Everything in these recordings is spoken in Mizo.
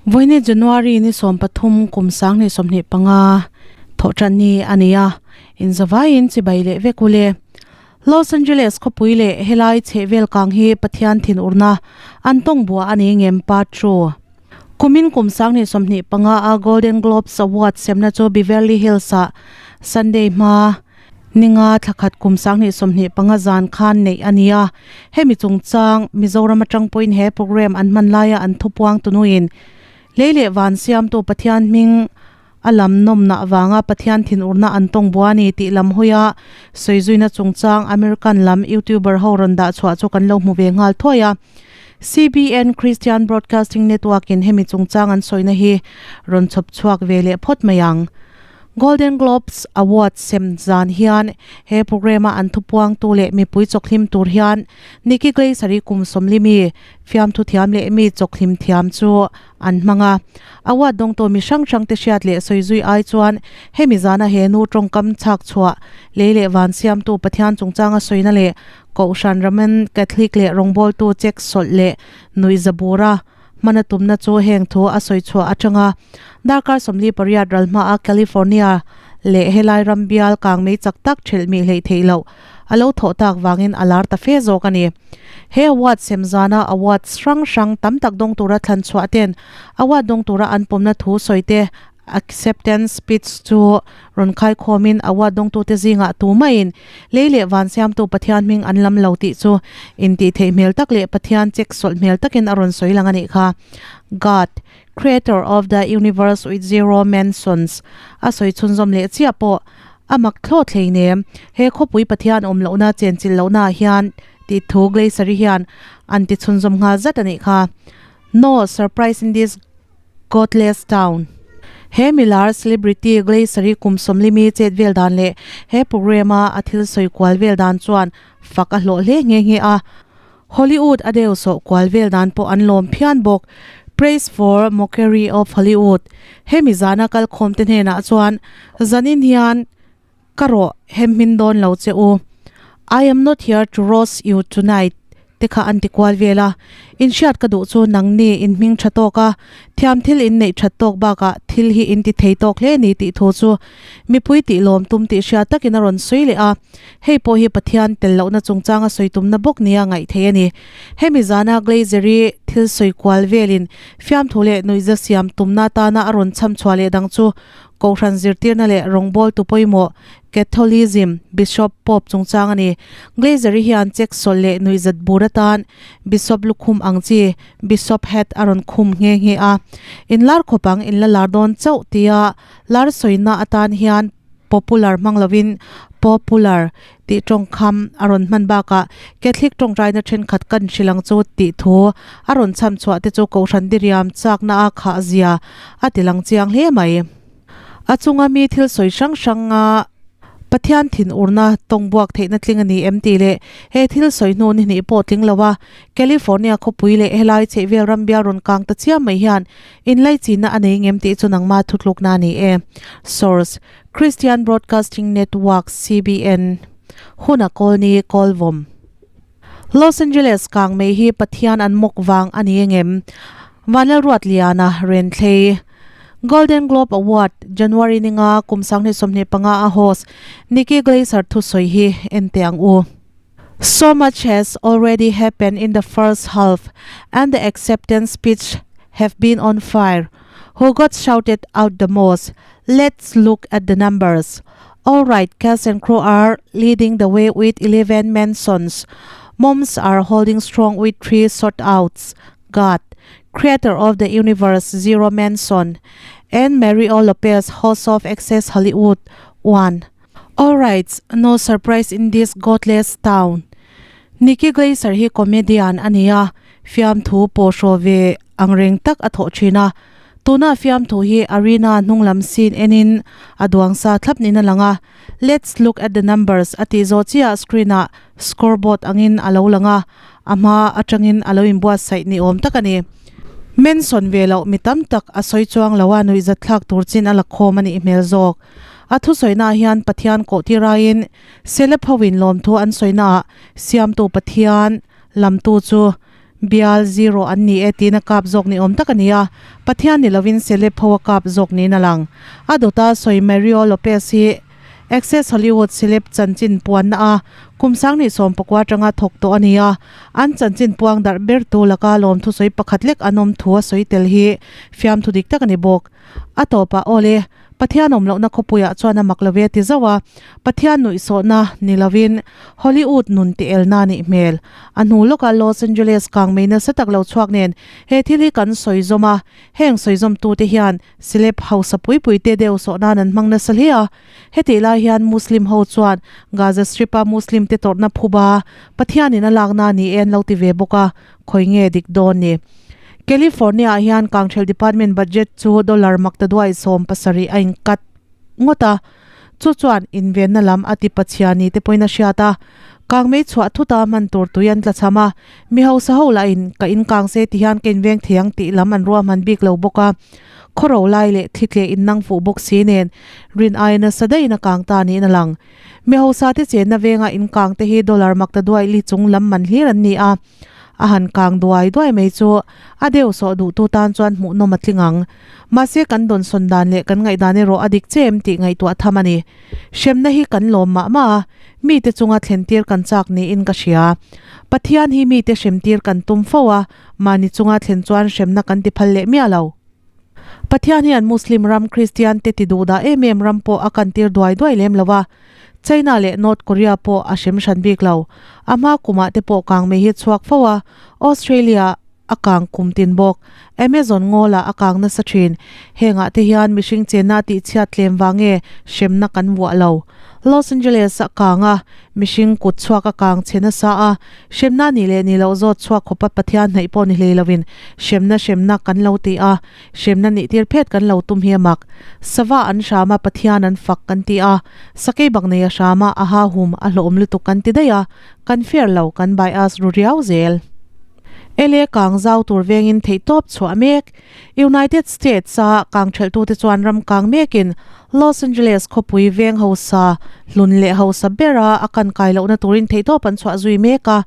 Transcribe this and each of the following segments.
Vawiini January ni 13 kum 2025 thawhtanni a ni a, inzavaiin chibai leh vek ule. Los Angeles khawpui leh helai chhehvel kang hi Pathian thinurna an tawng bua a ni ngem pa True. Kumin kum 2025 a Golden Globes Award semna chu Beverly Hills ah Sunday hma Ninga thlakhat kum 2025 zan khan neih a ni a, hemi chungchang Mizoram atang pawhin he programme an hman laia an thupuang tunuin lei leh van siamtu Pathian hming a lam nawmna avanga Pathian thinurna an tawng bua a ni tih lam hawia sawizuina chungchang American lam YouTuber ho rawn dah chhuah chu kan lo hmu ve nghal thuai a. CBN Christian Broadcasting Network in hemi chungchang an sawina hi rawn chhawp chhuak ve leh phawt mai ang. Golden Globes Award sem zan hian he programme-a an thupuangtu leh mipui chawkhlim tur hian Nikki Glaser-i kum 40 mi fiamthu thiam leh mi chawkhlim thiam chu an hmang a. Award dawngtu mi hrang hrangte hriat leh sawi zui ai chuan hemi zana he nu tawngkam chhak chhuah lei leh van siamtu Pathian chungchanga sawina leh Kohhran Roman Catholic leh rawngbawltu check sawlh leh nuihzabura Hmana tumna chu heng thu a sawi chhuah atanga darkar 48 ral hmaa California leh helai ram bial kang mei chak tak thelh mih hleih theih loh a lo thawh tak vangin a lar ta fe zawk a ni. He award sem zana awards hrang hrang tam tak dawng tura thlan chhuah ten award dawng tura an pawmna thu sawi te Acceptance speech chu rawn khaikhawmin award dawngtute zingah tu maiin lei leh van siamtu Pathian hming an lam lo tih chu intihtheih hmel tak leh Pathian check sawlh hmel takin a rawn sawi lang a nih kha. God, creator of the universe with zero mentions a sawi chhunzawm leh chiah pawh a mak thlawt hleinem. He khawpui Pathian awm lohna chenchilh lohnaah hian tih thu Glaser-i hian an ti chhunzawm nghal zat a nih kha. No surprise in this Godless Town. He milar celebrity Glaser-i kum 40 mi chet vel dan leh he programme-a a thil sawi kual vel dan chuan fak a hlawh hle nghe nghe a. Hollywood a deu sawh kual vel dan pawh an lawm phian bawk. Praise for mockery of Hollywood. Hemi zana kalkhawmte hnenah chuan zanin hian Ka rawh hem hmin dawn lo che u. I am not here to roast you tonight te kha an ti kual vel a. In hriat ka duh chu nangni in hming tha tawk a, thiam thil in neih that tawk bakah thil hi in ti thei tawk hle ni tih thu chu mipui tih lawm tum tih hriat takin a rawn sawi leh a. Hei pawh hi Pathian tel lohna chungchanga sawi tumna bawk nia ngaih theih a ni. Hemi zana Glazery thil sawi kual velin fiamthu leh nuihza siam tumna atana a rawn chham chhuah leh dang chu Kohhran zirtirna leh rawngbawltu pawimawh Catholicism Bishop Pope chungchang a ni. Glazer-i hian check sawlh leh nuihzat bur atan Bishop lukhum ang chi Bishop hat a rawn khum nghe nghe a. In lar khawp ang in la lar dawn chauh tia lar sawina atan hian popular hmang lovin Popular tih tawngkham a rawn hman bakah Catholic tawngtaina thenkhat kan hrilh ang chu tih thu a rawn chham chhuah te chu Kohhran diriam chakna a khah zia a ti lang chiang hle mai. A chunga mi thil sawi hrang hranga Pathian thinurna tawng buak theihna tling a ni em tih leh he thil sawi hnu ni hnih pawh tling lo a California khawpui leh helai chhehvel ram bial rawn kang ta chiam mai hian inlaichinna a nei ngem tih chu nangma thutlukna a ni e. Source, Christian Broadcasting Network, CBN, Huna Kawlni Kawlvawm. Los Angeles kang mei hi Pathian an mawk vang a ni engem? Vanlalruatliana Renthlei. Golden Globe Award, January ninga kum 2025 a host Nikki Glaser thusawi hi en teh ang u. So much has already happened in the first half and the acceptance speech have been on fire. Who got shouted out the most? Let's look at the numbers. All right, cast and crew are leading the way with 11 mentions. Moms are holding strong with 3 shoutouts. God, creator of the universe, 0 mention. And Mario Lopez, host of Access Hollywood, 1. All right, no surprise in this godless town. Nikki Glaser hi comedian a ni a, fiamthu pawh hraw ve angreng tak a thawh thin a. Tuna fiamthu hi arena hnung lam scene enin a duang sa thlap niin a lang a. Let's look at the numbers a tih zawh chiah screen ah scoreboard angin a lo lang a, a hma atangin a lo inbuatsaih ni awm tak a ni. Mention ve loh mi tam tak a sawi chuang lo a, nuihzatthlak tur chin a la khawm a nih hmel zawk. A thusawiinaah hian Pathian kawh tir aiin celeb hoin lawmthu an sawinaah siamtu Pathian lamtu chu. Bial zero an ni e tiin a kap zawk ni awm tak a ni a, Pathian ni lovin celeb ho a kap zawk niin a lang. A dawta sawi Mario Lopez hi Access Hollywood celeb chanchin puanna a kum 2019 atanga thawk tawh a ni a, an chanchin puang darh bertu laka lawmthu sawi pakhat lek an awm thu a sawi tel hi fiamthu dik tak a ni bawk. A tawpah aw le, Pathian awm lohna khawpuiah chuan a mak lo ve ti zauh a, Pathian nuihsawhna ni lovin Hollywood nun ti elna a nih hmel. A hnu lawkah Los Angeles kang mei nasa tak lo chhuak nen he thil hi kan sawi zawm a, heng sawi zawmtute hian celeb hausa pui pui te deuh sawh nan an hmang nasa hle a. Hetih lai hian Muslim ho chuan Gaza Strip-a Muslim te tawrhna phuba Pathianin a lakna a ni e an lo ti ve bawk a, Khawi nge dik dawn ni? California ah hian Kangthel Department budget chu dollar maktaduai 70 a inkat ngawt a, chu chuan invenna lam a ti pachhia ni te pawhin a hriat a. Kangmei chhuah thut a hman tur tui an tlachham a, mi hausa ho lah in ka in kang se ti hian ka inveng thei ang tih lam an ruahman bik lo bawk a. Khawro lai leh thli tleh in nang fuh bawk si nen rin aia nasa daihin a kang ta niin a lang. Mi hausa te chenna venga in kang te hi dollar maktaduai li chung lam man hlir an ni a. A han kang duai duai mai chu a deuh sawh duhtu tan chuan hmuhnawm a tling ang. Mahse kan dawnsawn dan leh kan ngaihdan erawh a dik che em tih ngaihtuah tham a ni. Hremna hi kan lawm mah mah a, mite chunga thlentir kan chak niin ka hria. Pathian hi mite hremtir kan tum fo a, mahni chunga thlen chuan hremna kan ti phal leh miah lo. Pathian hian Muslim ram Kristian te ti duh dah em em ram pawh a kantir duai duai lem lo a, China leh North Korea pawh a hrem hran bik lo. A hma kumah te pawh kang mei hi chhuak fo a, Australia a kang kum tin bawk. Amazon ngawlah a kang nasa thin. Hengah te hian mihring chenna a tihchhiat tlem vang nge hremna kan vuah lo. Los Angeles a kang a, mihring kut chhuak a kang chhe nasa a, hremna nih leh nih loh zawt chhuak khawpa Pathian hnaih pawh ni hlei lovin hremna hremna kan lo ti a, hremna nih tir phet kan lo tum hi a mak. Sava an hram a, Pathian an fak kan ti a, sakei bak nei a hram a, a ha hum a hlawhawm lutuk kan ti daih a, kan fair lo, kan bias ru riau zel. LA kang zau tur vengin theihtawp chhuah mek. United States-a kang ṭhelhtute chuan ram kang mekin Los Angeles khawpui veng hausa hlun leh hausa bera a kan kai lohna turin theihtawp an chhuah zui mek a.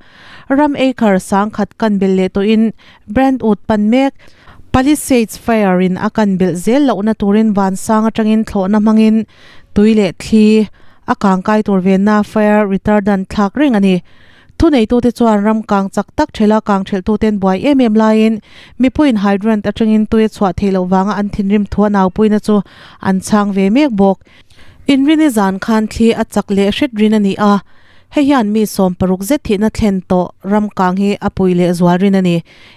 Ram acre sangkhat kan belh leh tawhin Brentwood pan mek Palisades Fire-in a kan belh zel lohna turin vansang atangin thlawhna hmangin tui leh thli a kang kai tur venna fire retardant thlak reng a ni. Thuneitute chuan ram kang chak tak ṭhela kang ṭhelhtuten buai em em laiin mipuiin hydrant aṭangin tui a chhuah theih loh vanga an thinrim thu a naupuina chu an chhang ve mek bawk. Inrini zan khan thli a chak leh hret rin a ni a, hei hian mi 60 zet thihna thlen tawh ram kang hi a pui leh zual rin a ni.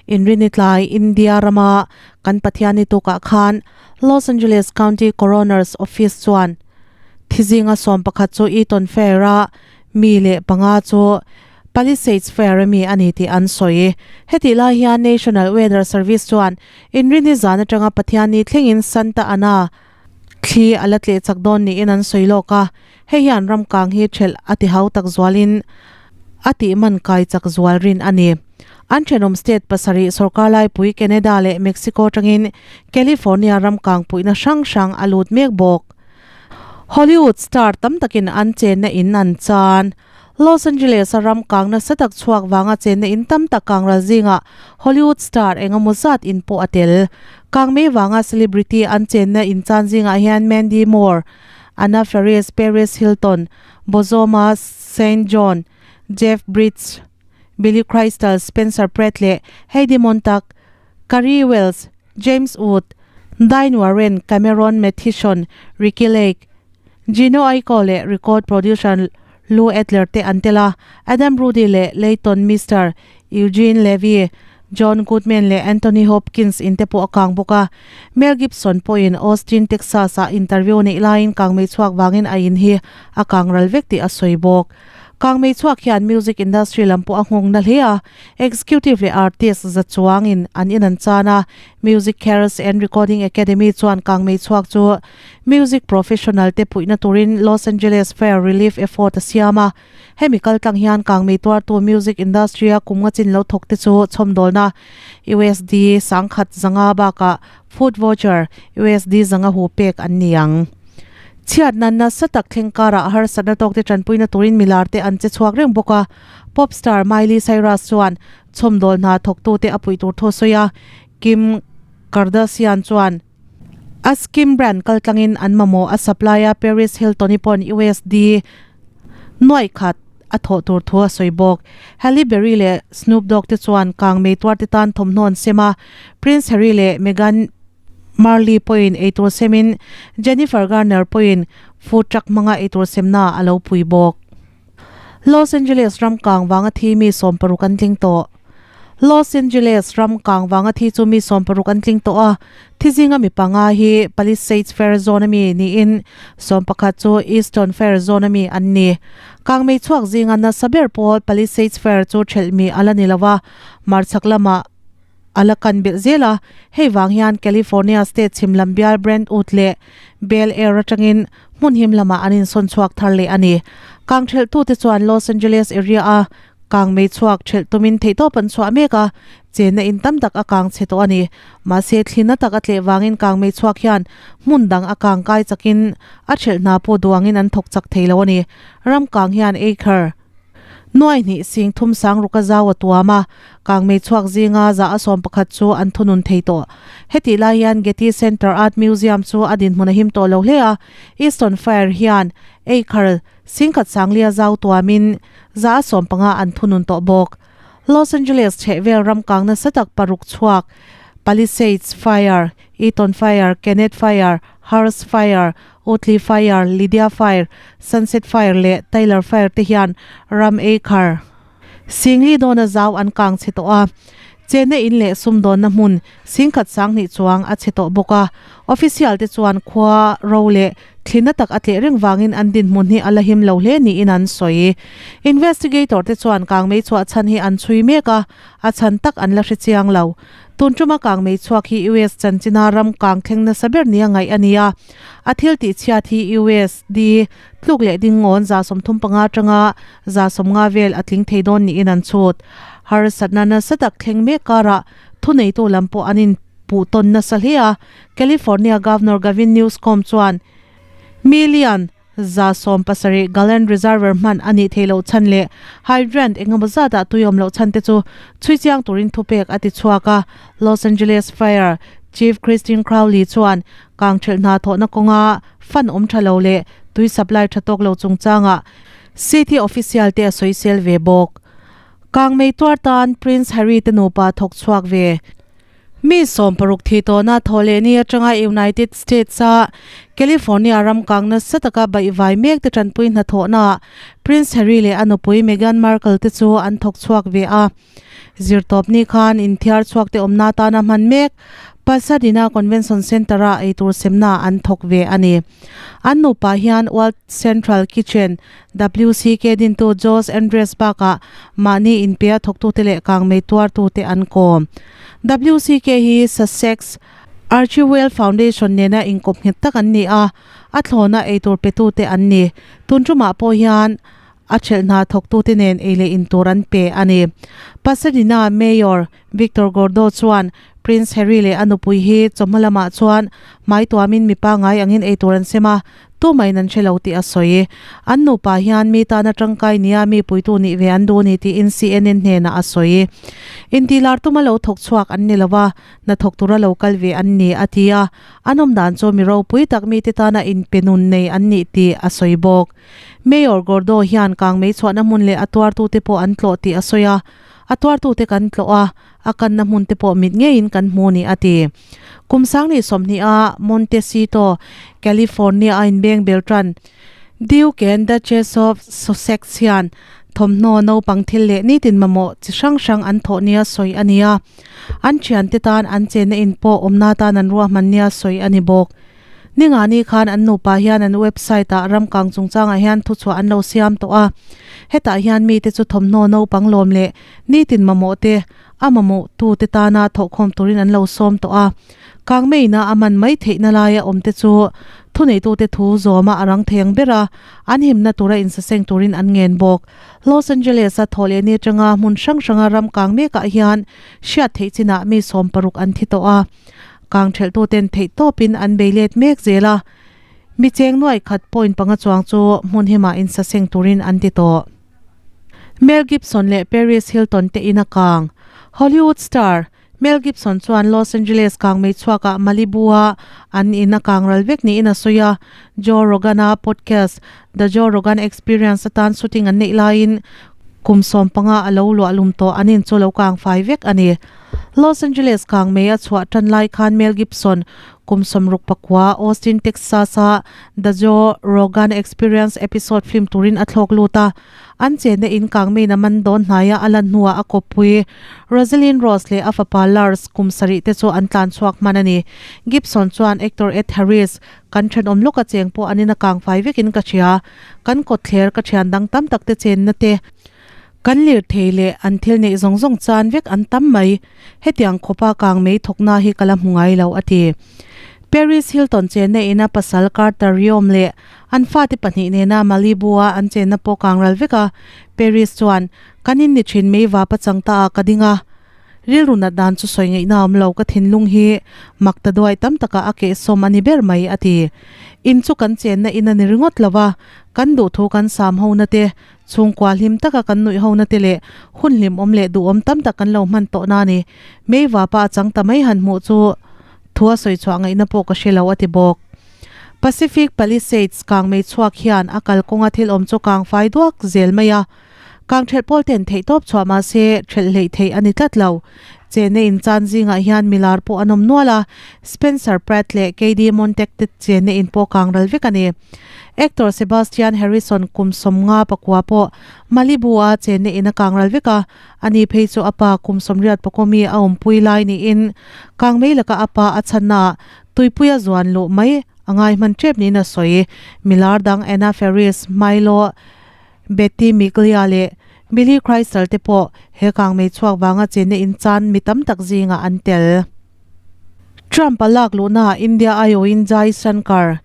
Inrini tlai India rama kan Pathianni tukah khan Los Angeles County Coroner's Office chuan thi zinga 11 chu Eaton Fair-a Mi leh panga chu Palisades Fair a mi a ni tih an sawi. Hetih lai hian National Weather Service chuan Inrini zan atanga Pathianni thlengin Santa Ana thli a la tleh chak dawn niin an sawi lawk a, hei hian ram kang hi thelh a ti hau tak zualin a tih man kai chak zual rin a ni. An thenawm state pasarih sorkar laipui Canada leh Mexico atangin California ram kang puihna hrang hrang a lut mek bawk. Hollywood star tam takin an chenna in an chan. Los Angeles a ram kang nasa tak chhuak vanga chenna in tam tak kang ral zingah Hollywood star eng emaw zat in pawh a tel. Kang mei vanga celebrity an chenna in chan zingah hian Mandy Moore, Anna Faris, Paris Hilton, Bozoma Saint John, Jeff Bridges, Billy Crystal, Spencer Pratt leh Heidi Montag, Kari Wells, James Wood, Diane Warren, Cameron Mathison, Ricki Lake, Gino Aiko leh record producer Lou Adler te an tel a, Adam Brody leh Leighton Meester, Eugene Levy, John Goodman leh Anthony Hopkins in te pawh a kang bawk a. Mel Gibson pawhin Austin, Texas-ah interview neih laiin kangmei chhuak vangin a in hi a kang ral vek tih a sawi bawk. Kangmei chhuak hian music industry lam pawh a nghawng na hle a, executive leh artist za chuangin an in an chan a, Music Careers and Recording Academy chuan kangmei chhuak chu music professional te puihna turin Los Angeles Fire Relief Effort a siam a, hemi kaltlang hian kangmei tuartu music industry a kum nga chin lo thawk te chu chhawmdawlna USD 500 bakah food voucher USD 500 hu pek an ni ang. Chhiatna nasa tak thleng karah harsatna tawkte tanpuina turin milar te an che chhuak reng bawk a. Pop star Miley Cyrus chuan chhawmdawl hna thawktute a puih tur thu a sawi a, Kim Kardashian chuan a skin brand kaltlangin an mamawh a supply a, Paris Hilton-i pawn USD nuaih khat a thawh tur thu a sawi bawk. Halle Berry leh Snoop Dogg te chuan kangmei tuarte tan thawmhnaw an sem a, Prince Harry leh Meghan Marley pawhin eitur semin Jennifer Garner pawhin food truck hmanga eitur semna a lo pui bawk. Los Angeles ram kang vanga thi mi 60 an tling tawh. Los Angeles ram kang vanga thi chu mi 60 an tling tawh a, thi zinga mi panga hi Palisades Fair Zone ami niin 11 chu Easton Fair Zone ami an ni. Kangmei chhuak zinga nasa ber pawl Palisades Fair chu thelh mi a la ni lo a, hmarchhak lamah A la kan belh zel a, hei vang hian California state chhim lam bial Brentwood leh Bel Air atangin hmun him lamah an insawn chhuak thar leh a ni. Kang thelhtute chuan Los Angeles area-a kang mei chhuak thelh tumin theihtawp an chhuah mek a, chenna in tam tak a kang chhe tawh a ni. Mahse, thlina tak a tleh vangin kang mei chhuak hian hmun dang a kang kai chakin a thelh hna pawh duangin an thawk chak thei lo a ni. Ram kang hian acre. Nuai hnih sing thum sang ruk a zau a tuam a, kangmei chhuak zinga za a 11 chu an thunun thei tawh. Hetih lai hian Getty Center Art Museum chu a dinhmun a him tawh lo hle a, Easton Fire hian eikhar singkhat sanglia zau tuamin za a 15 an thunun tawh bawk. Los Angeles chhehvel ram kang nasa tak paruk chhuak Palisades Fire, Eaton Fire, Kennett Fire, Hurst Fire, Utley Fire, Lydia Fire, Sunset Fire leh Taylor Fire te hian ram ei khar Singli dawna zau an kang chhe tawh a, chenna in leh sumdawnna hmun singkhat sanghnih chuang a chhe tawh bawk a. Official te chuan khua ro leh thlina tak a tleh reng vangin an dinhmun hi a la him lo hle niin an sawi. Investigator te chuan kangmei chhuah chhan hi an chhui mek a, a chhan tak an la hre chiang lo. Tun tuma kangmei chhuak hi US chanchina ram kang thleng nasa ber nia ngaih a ni a. A thil tih chhiat hi USD tluk leh ding ngawn 35 atanga 50 vel a tling thei dawn niin an chhut. Harsatna nasa tak thleng mek karah thuneitu lam pawh an inpuh tawn nasa hle a, California Governor Gavin Newscom chuan million 70 gallon reservoir hman a nih theih loh chhan leh hydrant engemaw zatah tui awm loh chhan te chu chhui chiang turin thupek a ti chhuak a. Los Angeles Fire Chief Christine Crowley chuan kangthelh hna thawhna kawnga fund awm tha lo leh tui supply tha tawk lo chungchangah city official te a sawisel ve bawk. Kangmei tuar tan Prince Harry te nupa thawk chhuak ve. Mi 60 thi tawhna thawhlehni atanga United States-a California ram kang nasa taka baihvai mek te tanpui hnathawhnaah Prince Harry leh a nupui Meghan Markle te chu an thawk chhuak ve a. Zirtawpni khan inthiar chhuak te awmna atana hman mek Pasadena Convention Center-a eitur semna an thawk ve a ni. An nupa hian World Central Kitchen, WCK, dintu Josh Andres bakah mahni inpia thawktute leh kangmei tuartute an kawm. WCK hi Sussex Archewell Foundation nena inkawp nghet tak an ni a, a thlawna eitur petute an ni. Tun tumah pawh hian a thelh hna thawktute nen ei leh in tur an pe a ni. Pasadena Mayor Victor Gordo chuan Prince Harry leh a nupui hi chawhma lamah chuan hmai tuamin mi pangngai angin ei tur an sem a, tumah-in an hre lo tih a sawi. An nupa hian mi tana tangkai nia mi puitu nih ve an duh a ni tiin CNN hnenah a sawi. Intihlar tuma lo thawk chhuak an ni lo a, hnathawk tura lo kal ve an ni, a ti a. An awm dan chu mi ropui tak mite tana inpe nun nei an nih tih a sawi bawk. Mayor Gordo hian kangmei chhuahna hmun leh a tuartute pawh an tlawh tih a sawi a, A tuartute kan tlawh a, a kanna hmun te pawh mit ngeiin kan hmu ni a ti. Kum sangni 20 a Montecito, California a inbeng bel tan Duke and Duchess of Sussex hian thawmhnaw naupang thil leh nitin mamawh chi hrang hrang an thawh nia sawi a ni a. An thiante tan an chenna in pawh awmna tan an ruahman nia sawi a ni bawk. Ningani khan an nupa hian an website ah ramkang chungchangah hian thuchhuah an lo siam tawh a. Hetah hian mite chu thawmhnaw naupang lawm leh nitin mamawh te, a mamawh tu te tana thawhkhawm turin an lo sawm tawh a. Kangmeina a man mai theihna laia awm te chu thuneitute thu zawma a rang thei ang ber a, an himna tura insaseng turin an ngen bawk. Los Angeles-a thawhlehni atanga hmun hrang hranga ramkang mekah hian hriat theih chinah mi 60 an thi tawh a. Kang thelhtuten theihtawpin an bei let mek zel a. Mi cheng nuai khat point panga chuang chu hmun himah insaseng turin an ti tawh. Mel Gibson leh Paris Hilton te in a kang. Hollywood star Mel Gibson chuan Los Angeles kangmei chhuakah Malibu-a an in a kang ral vek niin a sawi a. Joe Rogan-a podcast The Joe Rogan Experience atan shooting an neih laiin kum 15 a lo luah lum tawh an in chu lo kang fai vek a ni. Los Angeles kangmei a chhuah tan lai khan Mel Gibson kum 64 Austin, Texas-a The Joe Rogan Experience episode film turin a thlawk lut a. An chenna in kangmeiin a man dawn hnaia a lan hnuah a kawppui Rosalind Ross leh a fapa Lars kum sarih te chu an tlan chhuak hman a ni. Gibson chuan actor Ed Harris, Kan thenawm lawka cheng pawh an in a kang fai vekin ka hria. Kan kawtthler ka thian dang tam tak te chenna te, kan lirthei leh an thil neih zawng zawng chan vek an tam mai. Hetiang khawpa kangmei thawkna hi ka la hmu ngai lo, a ti. Paris Hilton chenna ina pasal Carter Reum leh An fate pahnih nena Malibu-a an chenna pawh kang ral vek a, Paris chuan, Kan in ni thin mei vap a chang ta a, ka ding a. Rilru nat dan chu sawi ngaihna a awm lo, ka thinlung hi mak ta duai tam takah a kehsawm a ni ber mai, a ti. In chu kan chenna in a ni ringawt lo va, kan duhthu kan sam hona te, chhungkua hlim taka kan nuih hona te leh hun hlimawm leh duhawm tam tak kan lo hman tawhna a ni. Mei vapa a chang ta mai han hmuh chu thu a sawi chhuah ngaihna pawh ka hre lo, a ti bawk. Pacific Palisades kangmei chhuak hian a kalkawnga thil awm chu kang fai duak zel mai a, kang thelh pawl ten theih tawp chhuah mah se thelh hleih theih a ni tlat lo. Chenna in chan zingah hian milar pawh an awm nual a, Spencer Pratt leh Katie Montek te chenna in pawh kang ral vek a ni. Actor Sebastian Harrison kum 59 pawh Malibu-a chenna in a kang ral vek a, ani phei chu a pa kum 84 mi a awmpui lai niin kangmei laka a pa a chhannaah Tuipuia zuan luh mai a ngai hman tep niin a sawi. Milar dang Anna Faris, Milo, Betty Miglia leh Billy Crystal te pawh he kangmei chhuak vanga chenna in chan mi tam tak zingah an tel. Trump a lak luhnaah India aiawhin Jaishankar,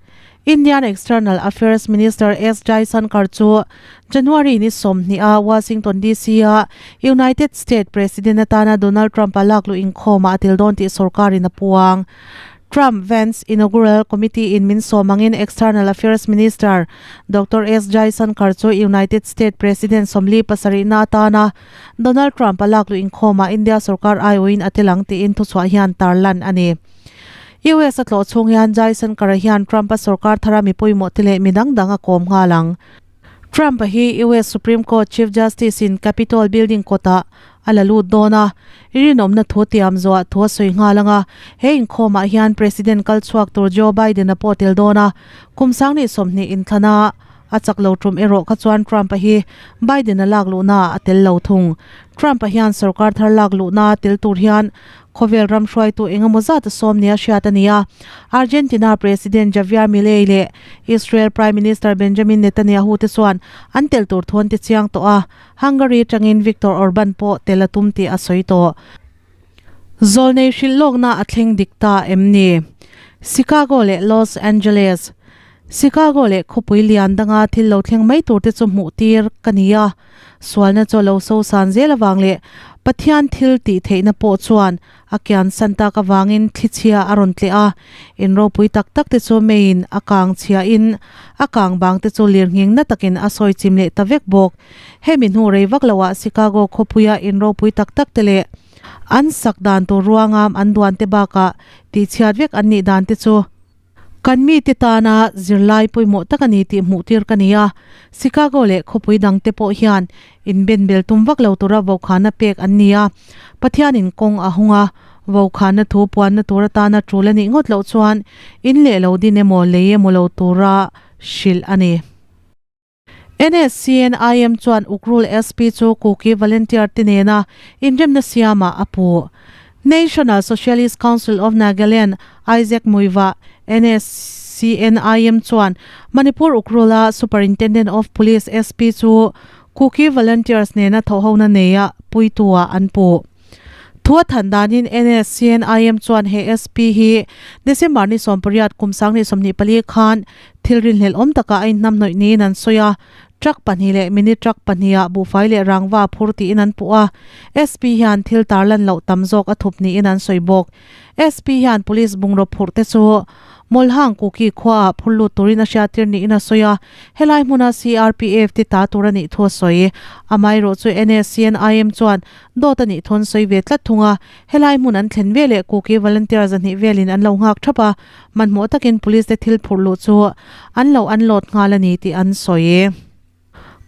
Indian External Affairs Minister S Jaishankar chu January ni 20 a Washington DC a United States President atana Donald Trump a lak luh inkhawmah a tel dawn tih sorkarin a puang. Trump Vance Inaugural Committee in min sawm angin External Affairs Minister Doctor S Jaishankar chu United States President 47 na atana Donald Trump a lak luh inkhawmah India sorkar aiawhin a tel ang tiin thuchhuah hian tarlan a ni. US a tlawh chhung hian Jaishankar-a hian Trump-a sorkar thara mi pawimawh te leh mi dang dang a kawm nghal ang. Trump-a hi US Supreme Court Chief Justice in Capitol Building kawtah a la lut dawn a, rinawmna thu tiam zuah thu a sawi nghal ang a. He inkhawmah hian President kal chhuak tur Joe Biden-a pawh tel dawn a, kum 2020 inthlana a chak lo tum erawh kha chuan Trump-a hi Biden-a lak luhnaah a tel lo thung. Trump-a hian sorkar thar lak luhna tel tur hian Khawvel ram hruaitu engemaw zat a sawm nia hriat a ni a, Argentina President Javier Milei leh Israel Prime Minister Benjamin Netanyahu te chuan an tel tur thu an ti chiang tawh a, Hungary atangin Viktor Orban pawh tel a tum tih a sawi tawh. Zawlnei hrilh lawkna a thleng dik ta em ni? Chicago leh Los Angeles, Chicago leh khawpui lian danga thil lo thleng mai tur te chu hmuh tir ka ni a. Sualna chu a lo so san zel avang leh Pathian thil tih theihna pawh chuan a kian san tak avangin thlichhia a rawn tleh a, in ropui tak tak te chu meiin a kang chhia in a kang bang te chu lirnghing na takin a sawi chim leh ta vek bawk. Hemi hnu rei vak loah Chicago khawpuia in ropui tak tak te leh an sak dan tur ruangam an duan te bakah tihchhiat vek an nih dan te chu Kan mite tana zirlai pawimawh tak a ni tih hmuh tir ka ni a, Chicago leh khawpui dangte pawh hian inbenbel tum vak lo tura vokhana pek an ni a, Pathianin kawng a hung a, vokhana thu puanna tur atana tul a nih ngawt loh chuan in leh lo din emaw lei emaw lo tura hrilh a ni. NSCN-IM chuan Ukhrul SP chu Kuki volunteer te nena inremna siamah a puh. National Socialist Council of Nagaland, Isaac Muivah, NSCN-IM chuan Manipur Ukhrul-a Superintendent of Police, SP, chu Kuki volunteers nena thawhhona neia puitu-ah an puh. Thu a than danin NSCN-IM chuan he SP hi December ni 18 kum 2024 khan thil rinhlelh awm takah a inhnamhnawih niin an sawi a. Truck pahnih leh mini truck pahniha buhfai leh rangva phur tiin an puh a, SP hian thil tarlan loh tam zawk a thup niin an sawi bawk. SP hian police bungraw phurh te chu Mawlhang Kuki khuaah phur lut turin a hriattir niin a sawi a, helai hmuna CRPF te ta tur a nih thu a sawi. Amaherawh chu NSCNIM chuan dawt a nih thu an sawi ve tlat thung a, helai hmun an thlen veleh Kuki volunteer zahnih velin an lo nghak thap a, Hmanhmawh takin police te thil phurh luh chu an lo unload nghal a ni tih an sawi.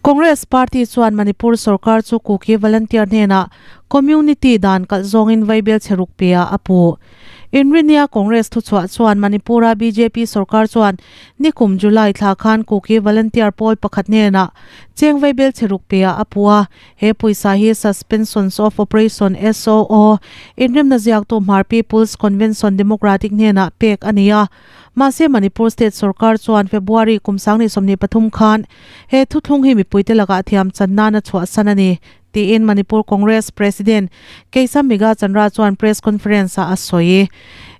Congress party chuan Manipur sorkar chu Kuki volunteer hnenah community dan kalh zawngin vaibel chhe ruk pe ah a puh. Inrinia Congress thuchhuah chuan Manipur-a bjp sorkar chuan nikum July thla khan Kuki volunteer pawl pakhat hnenah cheng vaibel chhe ruk pe ah a puh a, He pawisa hi Suspensions of Operation, SOO, inremna ziaktu Hmar People's Convention Democratic hnenah pek a ni a. Mahse Manipur State sorkar chuan February kum 2023 khan he thuthlung hi mipuite lakah thiam chan nan a chhuahsan a ni, tiin Manipur Congress President Keisam Megha Chandra chuan press conference ah a sawi.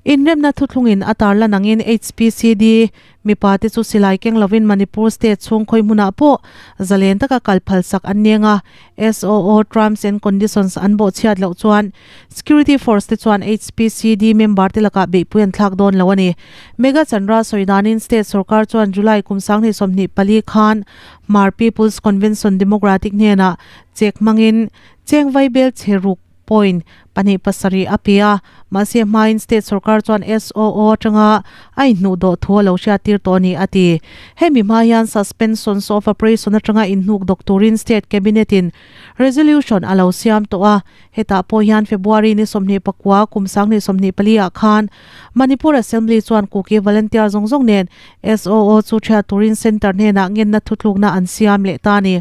Inremna thuthlungin a tarlan angin HPCD Mipa te chu silai keng lovin Manipur state chhung khawi hmunah pawh zalen taka kal phal sak an neng a, SOO terms and conditions an bawhchhiat loh chuan security force te chuan HPCD member te lakah beihpui an thlak dawn lo a ni. Megha Chandra sawi danin state sorkar chuan July kum 2024 khan Hmar People's Convention Democratic hnenah check hmangin cheng vaibel chhe ruk point pahnih pasarih a pe a, mahse hmain state sorkar chuan SOO atanga a inhnuhdawh thu a lo hriattir tawh a ni a ti. Hemi hma hian suspensions of operation atanga inhnuk dawk turin state cabinet in resolution a lo siam tawh a, hetah pawh hian February ni 29 kum 2024 ah khan Manipur Assembly chuan Kuki volunteer zawng zawng nen SOO chu thiat turin centre hnenah ngenna thutlukna an siam leh ta a ni.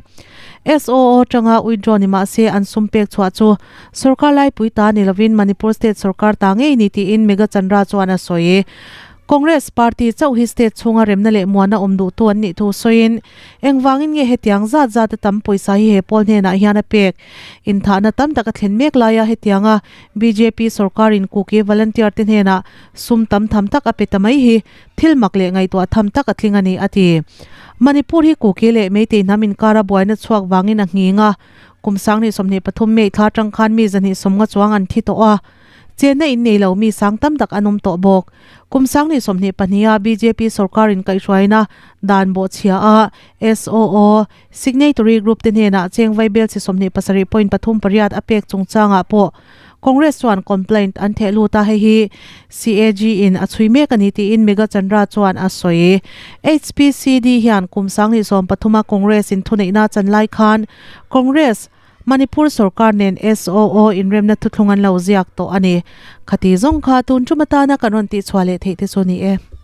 SOO atanga withdraw ni mah se an sum pek chhuah chu sorkar laipui ta ni lovin Manipur state sorkar ta ngei ni tiin Megha Chandra chuan a sawi. Congress party chauh hi state chhunga remna leh muana awm duhtu an nih thu sawiin engvangin nge hetiang zat zat a tam pawisa hi he pawl hnenah hian a pek inthahna tam tak a thlen mek laia hetianga bjp sorkarin Kuki volunteer te hnenah sum tam tham tak a pe ta mai hi Thil mak leh ngaihtuah tham tak a tling a ni, a ti. Manipur hi Kuki leh Meitei hnam inkara buaina chhuak vangin a nghing a, kum 2023 May thla atang khan mi 250 chuang an thi tawh a, chenna in nei lo mi sang tam tak an awm tawh bawk. Kum 2022 a bjp sorkar in kaihhruaina dan bawhchhia a SOO Signatory Group te hnenah cheng vaibel chi 27.38 a pek chungchangah pawh Congress chuan complaint an theh lut a, hei hi CAG in a chhui mek a ni tiin Megha Chandra chuan a sawi. HPCD hian kum 2013 a Congress in thuneihna chan lai khan Congress, Manipur sorkar nen SOO inremna thuthlung an lo ziak tawh a ni. Khati zawng kha tun tum atana kan rawn tihchhuah leh theih te chu a ni e.